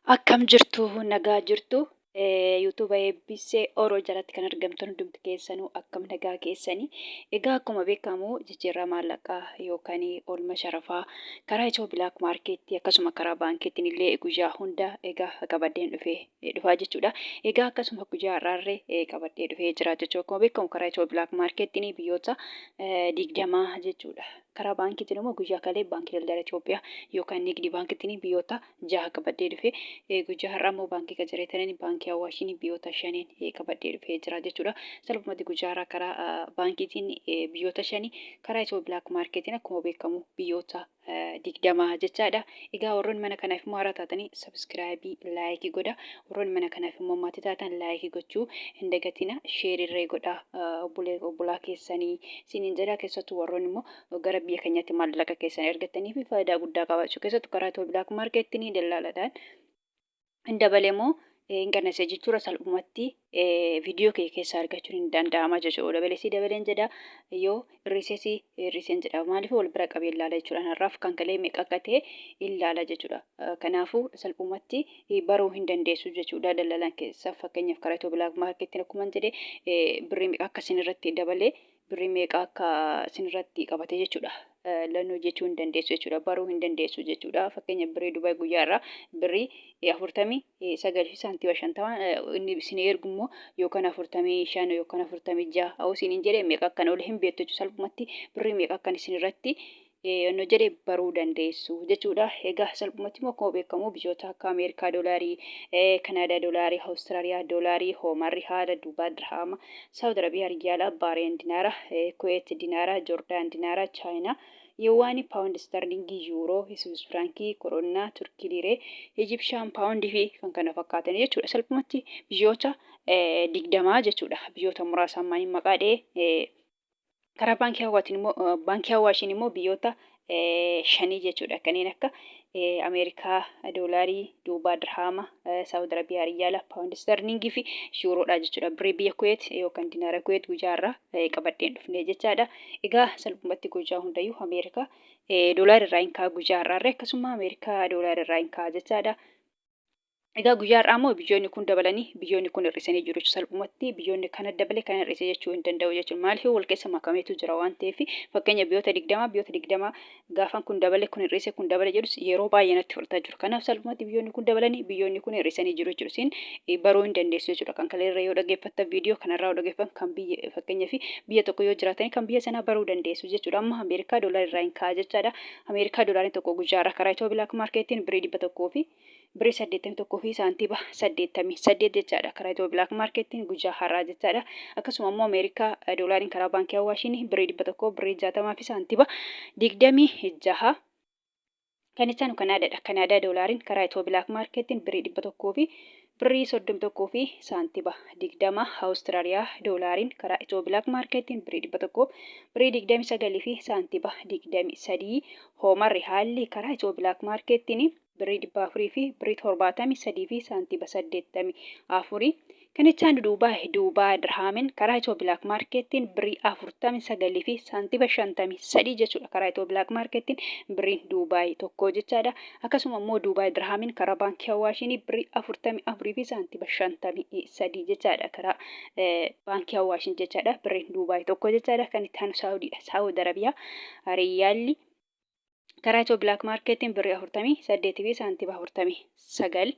Akkam jirtu, nagaa jirtu? Yuutuuba Eebbisee Oro jalatti kan argamtan hundumti keessanuu akkam, nagaa keessanii? Egaa akkuma beekamu jijjiirraa maallaqaa yookaan oolma sharafaa karaa Itiyoo Black Markeettii akkasuma karaa baankiitiin illee guyyaa hunda egaa qabadheen dhufee dhufaa jechuudha. Egaa akkasuma guyyaa har'aarree qabadhee dhufee jira jechuudha. Akkuma beekamu karaa Itiyoo Black Markeettiin biyyoota 20 jechuudha. Karaa baankiitiin immoo guyyaa kalee Baankii Daldala Itoophiyaa yookaan Nigdi Baankiitiin biyyoota jaha qabadhee dhufe. Guyyaa har'aa immoo baankii qajeeltaniin Baankii Awaashiin biyyoota shaniin qabadhee dhufee jira jechuudha. Salphumatti guyyaa har'aa karaa baankiitiin biyyoota shanii, karaa Itiyoo Black Marketiin akkuma beekamu biyyoota 20 jechaadha. Egaa warroonni mana kanaaf immoo haaraa taatanii subscribe, like godha. Warroonni mana kanaaf immoo maatii taatan like gochuu hin dagatina. Share irree godha obbolaa keessanii isiniin jedha. Keessattuu warroonni immoo gara biyya keenyaatti maallaqa keessan ergatanii fi faayidaa guddaa qabaachuu, keessattuu karaa Itiyoo Black Marketiin dallaaladhaan hin dabale moo hin qannase jechuudha, salphumatti viidiyoo kee keessaa argachuun hin danda'ama jechuudha. Dabalesii dabaleen jedha, yoo hir'isees hir'iseen jedha. Maaliif? Wal bira qabee ilaala jechuudha. Har'aaf kan kalee meeqa akka ta'e ilaala jechuudha. Kanaafuu salphumatti baruu hin dandeessu jechuudha. Dallalaan keessa fakkeenyaaf karaa Itiyoo Black Marketiin akkuma jedhe birrii meeqa akka isin irratti dabalee, birrii meeqa akka isin irratti qabate jechuudha. Lannoo jechuu hin dandeessu jechuudha. Baruu hin dandeessu jechuudha. Fakkeenya birrii Dubaay guyyaa irraa birrii 49 fi saantima 50 inni isin ergu immoo yookaan 45 yookaan 46 hawuu isin hin jedhe, meeqa akkan oole hin beektu jechuudha. Salphumatti birrii meeqa akkan isin irratti yennoo jedhe baruu dandeessu jechuudha. Egaa salphumatti immoo akkuma beekamu biyyoota akka Ameerikaa doolaarii, Kanaadaa doolaarii, Awustiraaliyaa doolaarii, Hoomaan rihaala, Duubaa dirhaama, Saawud Arabiyaa riyaala, Baareen dinaara, Kuweet dinaara, Joordaan dinaara, Chaayinaa yuwaanii, paawundi isterlingii, yuuroo, Swiss firaankii, koronnaa, Turkii liiree, Ijipshaan paawundii fi kan kana fakkaatan jechuudha. Salphumatti biyyoota 20 jechuudha. Biyyoota muraasa ammaanii maqaa dha'ee. Karaa baankii Hawaashiin immoo, baankii Hawaashiin immoo biyyoota shanii jechuudha. Kanneen akka Ameerikaa doolaarii, Duubaa dirhaama, Saawud Arabiyaa riyaala, paawundi isterlingii fi yuuroodha jechuudha. Birrii biyya Kuweet yookaan dinaara Kuweet guyyaa irraa qabadheen dhufne jechaadha. Egaa salphumatti guyyaa hundayyuu Ameerikaa doolaara irraa hin ka'a guyyaa har'aarree, akkasuma Ameerikaa doolaara irraa hin ka'a jechaadha. Egaa guyyaa har'aa immoo biyyoonni kun dabalanii, biyyoonni kun hir'isanii jiru jechuudha. Salphumatti biyyoonni kana dabale, kana hir'ise jechuu hin danda'u jechuudha. Maaliif? Wal keessa makameetu jira waan ta'eef. Fakkeenya biyyoota 20, biyyoota 20 gaafan kun dabale, kun hir'ise, kun dabale jedhus yeroo baay'ee natti fudhataa jiru. Kanaaf salphumatti biyyoonni kun dabalanii, biyyoonni kun hir'isanii jiru jechuudha. Isin baruu hin dandeessu jechuudha. Kan kaleerra yoo dhaggeeffattan, viidiyoo kanarraa yoo dhaggeeffatan, kan biyya fakkeenyaaf biyya tokko yoo jiraatanii kan biyya sanaa baruu dandeessu jechuudha. Amma Ameerikaa doolaara irraa hin ka'a jechaadha. Ameerikaa doolaariin tokko guyyaa irraa karaa Itiyoo Black Marketiin birrii 100 fi birrii 81 fi saantiiba 88 jechaadha. Karaa Itiyoo Black Marketiin guyyaa har'aa jechaadha. Akkasuma immoo Ameerikaa doolaariin karaa baankii Awaashiin birrii 100 birrii 60 fi saantiiba 26. Kan itti aanu Kanaadaadha. Kanaadaa doolaariin karaa Itiyoo Black Marketiin birrii 100 fi birrii 31 fi saantiiba 20. Awustiraaliyaa doolaariin karaa Itiyoo Black Marketiin birrii 100 birrii 29 fi saantiiba 23. Hoomar rihaalli karaa Itiyoo Black Marketiin birrii 400 fi birrii 73 fi saantiiba 84. Kan itti aanu Duubaay. Duubaa dirhaamin karaa Itiyoo Black Marketiin birrii 49 fi saantiiba 53 jechuudha. Karaa Itiyoo Black Marketiin birriin Duubaay tokko jechaadha. Akkasuma immoo Duubaay dirhaamin karaa baankii Awaashiin birrii 44 fi saantiiba 53 jechaadha. Karaa baankii Awaashiin jechaadha. Birriin Duubaay tokko jechaadha. Kan itti aanu Saawudiidha. Saawud Arabiyaa riyaalli karaa Itiyoo Black Marketiin birrii 48 fi saantiiba 49.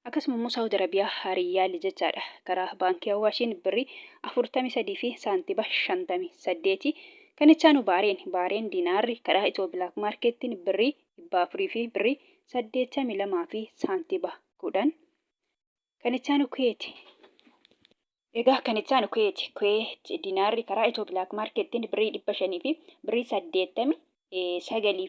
Akkasuma immoo Saawud Arabiyaa riyaalli jechaadha. Karaa baankii Awaashiin birrii 43 fi saantiiba 58. Kan itti aanu Baareen. Baareen dinaarri karaa Itiyoo Black Marketiin birrii 400 fi birrii 82 fi saantiiba 10. Kan itti aanu Kuweeti. Egaa kan itti aanu Kuweeti. Kuweet dinaarri karaa Itiyoo Black Marketiin birrii 500 fi birrii 89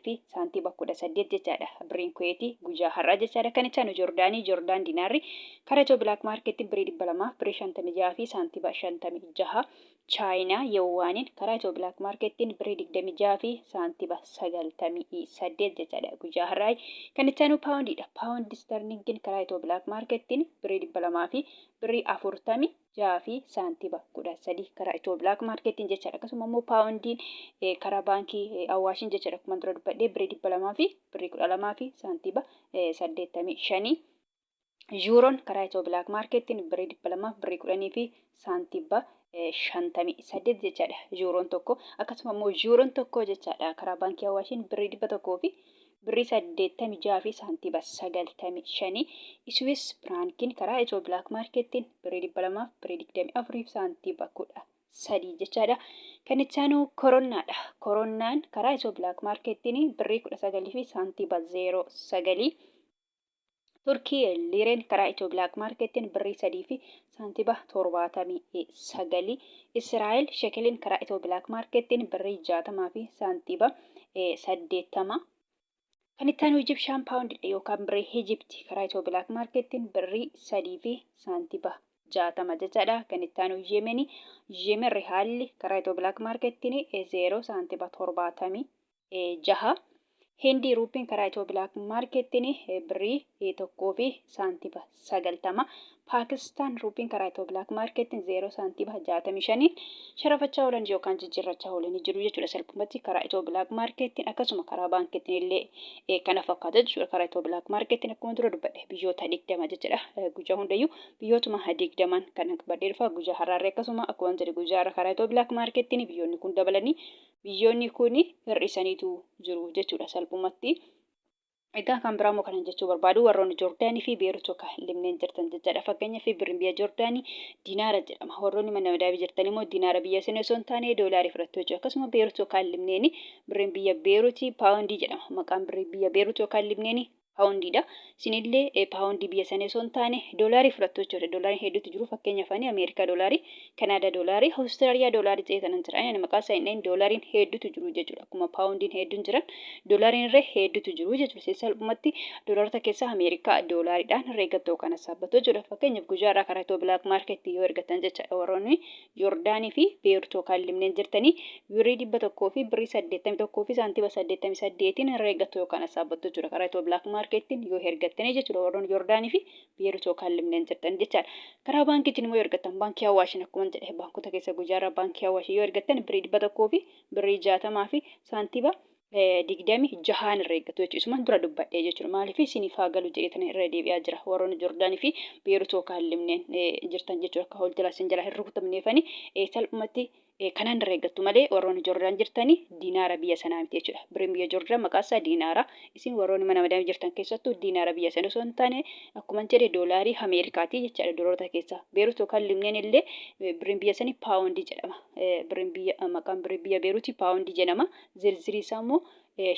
fi saantiiba 18 jechaadha. Birriin Kuweetii guyyaa har'aa jechaadha. Kan itti aanu Joordaanii. Joordaan dinaarri karaa Itiyoo Black Marketiin birrii 200 birrii 56 fi saantiiba 56. Chaayinaa Yewwaaniin karaa Itiyoo Black Marketiin birrii 26 fi saantiiba 98 jechaadha guyyaa har'aa. Kan itti aanu paawundiidha. Paawundi sterlingin karaa Itiyoo Black Marketiin birrii 200 fi birrii 46 fi saantiiba 13 karaa Itiyoo Black Marketiin jechaadha. Akkasuma immoo paawundiin karaa baankii Awaashiin jechaadha. Akkuma dura dubbadhee birrii 200 fi birrii 12 fi saantiiba 85. Yuuroon karaa Itiyoo Bilaak Maarkeettiin birrii 200 fi birrii 10 fi saantiba 58 jechaadha yuuroon tokko. Akkasuma immoo yuuroon tokko jechaadha karaa Baankii Awaashiin birrii 100 fi birrii 86 fi saantiba 95. Iswiis Firaankiin karaa Itiyoo Bilaak Maarkeettiin birrii 200 fi birrii 24 fi saantiba 13 jechaadha. Kan itti aanu koronnaadha. Koronnaan karaa Itiyoo Bilaak Maarkeettiin birrii 19 fi saantiba 09. Turkii Liireen karaa Itiyoo Bilaak Maarkeettiin birrii 3 fi saantiba 79. Israa'el Shekeliin karaa Itiyoo Bilaak Maarkeettiin birrii 60 fi saantiba 80. Kan itti aanu Ijibshaan Paawundiidha yookaan birrii Hijibti karaa Itiyoo Bilaak Maarkeettiin birrii 3 fi saantiba 60 jechaadha. Kan itti aanu Yeemeni Yeemen Rihaalli karaa Itiyoo Bilaak Maarkeettiin 0 saantiba 76. Hindii Ruuppiin karaa Itiyoo Bilaak Maarkeettiin birrii 1 fi saantiba 90. Paakistaan Ruuppiin karaa Itiyoo Bilaak Maarkeettiin 0 saantiba 65 sharafachaa oolan yookaan jijjiirrachaa oolanii jiru jechuudha. Salphumatti karaa Itiyoo Bilaak Maarkeettiin akkasuma karaa baankiitiin illee kana fakkaata jechuudha. Karaa Itiyoo Bilaak Maarkeettiin akkuma dura dubbadhe biyyoota 20 jechuudha. Guyyaa hundayyuu biyyootuma 20n kan qabadhee dhufa. Guyyaa har'aarree akkasuma akkuma jedhe guyyaa har'a karaa Itiyoo Bilaak Maarkeettiin biyyoonni kun dabalanii biyyoonni kun hir'isaniitu jiru jechuudha salphumatti. Egaa kan biraa immoo kanan jechuu barbaadu warroonni Joordaanii fi Beerut yookaan Libneen jirtan jechaadha. Fakkeenyaaf birriin biyya Joordaanii dinaara jedhama. Warroonni mana madaabii jirtan immoo dinaara biyya isin osoo hin taane doolaarii fudhattu jechuudha. Akkasuma Beerut yookaan Libneen birriin biyya Beeruti paawundii jedhama. Maqaan birrii biyya Beerut yookaan Libneen paawundiidha. Isinillee paawundii biyya sanii osoo hin taane doolaarii fudhattu jechuudha. Doolaariin hedduutu jiru. Fakkeenyaaf ani Ameerikaa doolaarii, Kanaadaa doolaarii, Awustiraaliyaa doolaarii ta'ee kanan jira. Ani maqaa isaa hin dhahin doolaariin hedduutu jiru jechuudha. Akkuma paawundiin hedduun jiran doolaariin irree hedduutu jiru jechuudha. Isin salphumatti doolaarota keessaa Ameerikaa doolaariidhaan herreeggattu yookaan hassaabbattu jechuudha. Fakkeenyaaf guyyaa irraa karaa Itiyoo Bilaak Maarkeetti yoo ergattan jechaadha warroonni Yordaanii fi Beerut yookaan Libneen jirtanii birrii 100 fi birrii 81 fi saantima 88n herreeggattu yookaan hassaabbattu jechuudha. Karaa Itiyoo Bilaak Maarkeettiin yoo hergattanii jechuudha warroon Yordaanii fi Beerut yookaan Libneen jirtan jechaadha. Karaa baankiitiin immoo yoo ergattan baankii Awaashin akkuma jedhe baankota keessa guyyaarraa baankii Awaashin yoo ergattan birrii 100 fi birrii 60 fi saantima 26n irra eeggatu jechuudha. Isuman dura dubbadhee jechuudha. Maaliif isiniif haa galu jedhee tana irra deebi'aa jira. Warroonni Jordaanii fi Beerut yookaan Libneen jirtan jechuudha. Akka hol jalaa isin jalaa hin rukutamneefani salphumatti kanaan irra eeggattu malee warroonni Jordaan jirtani diinaara biyya sanaa miti jechuudha. Birriin biyya Jordaan maqaa isaa diinaara. Isin warroonni mana madaamii jirtan keessattuu diinaara biyya sana osoo hin taane akkuma jedhe doolaarii Ameerikaati jechaadha doolaarota keessaa. Beerut yookaan Libneen illee birriin biyya sanii paawundii jedhama. Birriin biyya maqaan birrii biyya Beeruuti paawundii jedhama. Zirzirii isaa immoo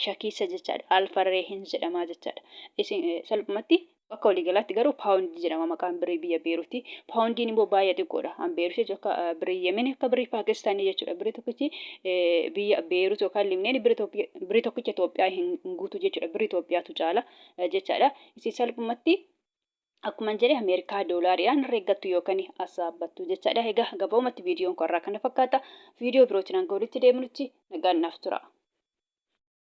shakiisa jechaadha. Alfarreehin jedhama jechaadha. Isin salphumatti akka waliigalaatti garuu paawundii jedhama maqaan birrii biyya Beeruuti. Paawundiin immoo baay'ee xiqqoodha. An Beerut jechuun akka birrii Yemen akka birrii Paakistaanii jechuudha. Birrii tokkichi biyya Beerut yookaan Libneen birrii tokkicha Itoophiyaa hin guutu jechuudha. Birrii Itoophiyaatu caala jechaadha. Isin salphumatti Akkuman jedhe Ameerikaa doolaariidhaan herreeggattu yookaan assaabbattu jechaadha. Egaa gabaabumatti viidiyoon koo har'aa kana fakkaata. Viidiyoo birootiin hanga walitti deebinutti nagaan naaf tura.